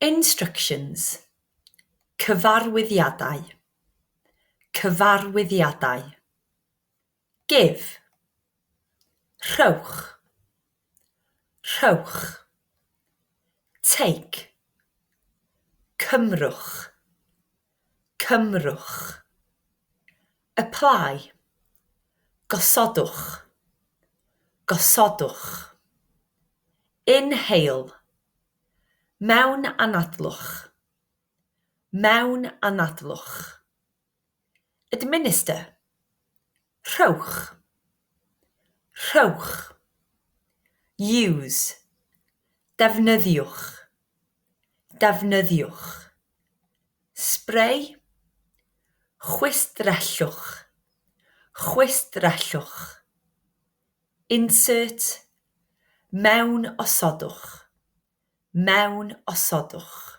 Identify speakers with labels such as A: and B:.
A: Instructions, Cyfarwyddiadau, Cyfarwyddiadau. Give, Rhowch, Rhowch. Take, Cymrwch, Cymrwch. Apply, Gosodwch, Gosodwch. Inhale, Mewn anadlwch, Mewn anadlwch. Administer, Rhowch, Rhowch. Use, Defnyddiwch, Defnyddiwch. Spray, Chwistrellwch, Chwistrellwch. Insert, Mewn osodwch, Mewn osodwch.